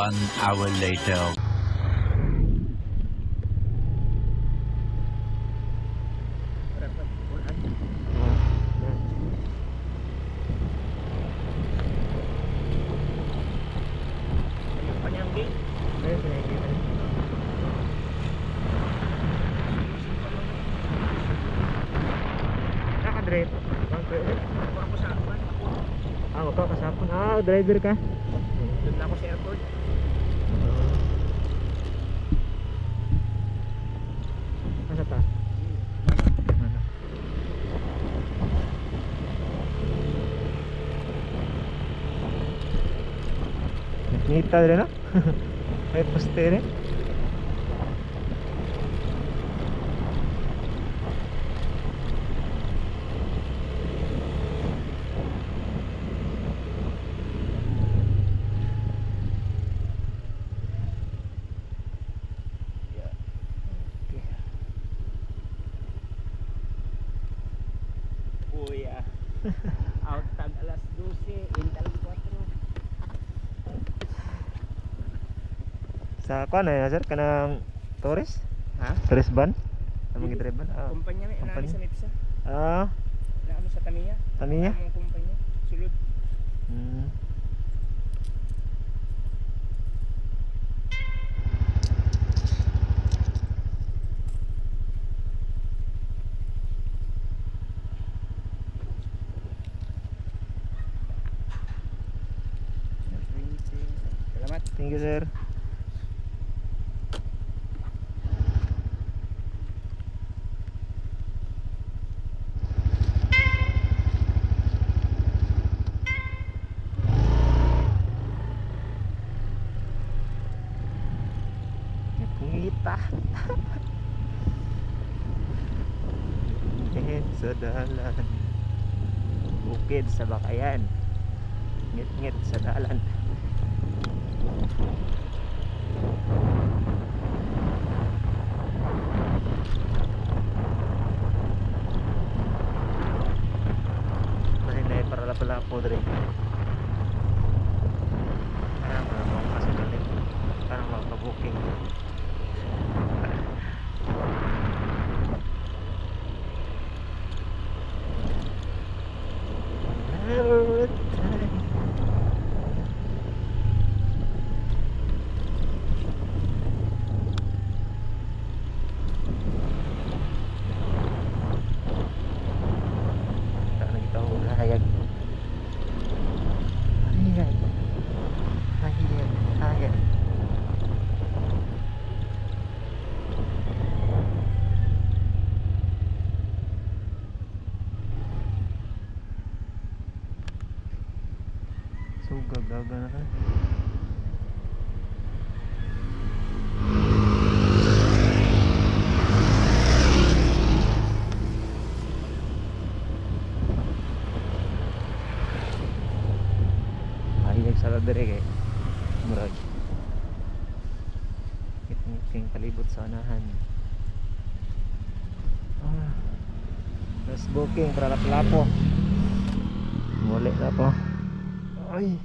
1 hour later. Oh, Kanyang gate. Ayun, pinakikita. Naka-drive. Ako ako sa akin. Ah, wag ka kasapon. Ah, driver ka. Doon na ako sa airport. Nasa taas? Ano? Nita rin, no? May poste rin. Okay. Kuya. Out tag alas 12, in alas 4. Sa kuan na sir kanang Torres? Ha? Torres van? Among Dili. gidrive van? Ah. Kumpanya na, Kumpanya? naami sa Mipsa. Ah, Naami sa Tamiya. Tamiya. Among kumpanya. Sulod. Salamat. Thank you, sir. Ngita. Ngit sa dalan. Bukid sa Bakayan. Ngit-ngit sa dalan. Mahinay para pala po dre. Parang mga kasulit. Parang makabuking. Never time. Tak lagi tahu lah hayag. Hayag. Hayag. Hayag. So gagaga na ka. Hayag sa dire kay murag. Ngit-ngit palibot sa unahan. Ah. Last booking para lapo. Muli na po. Ay.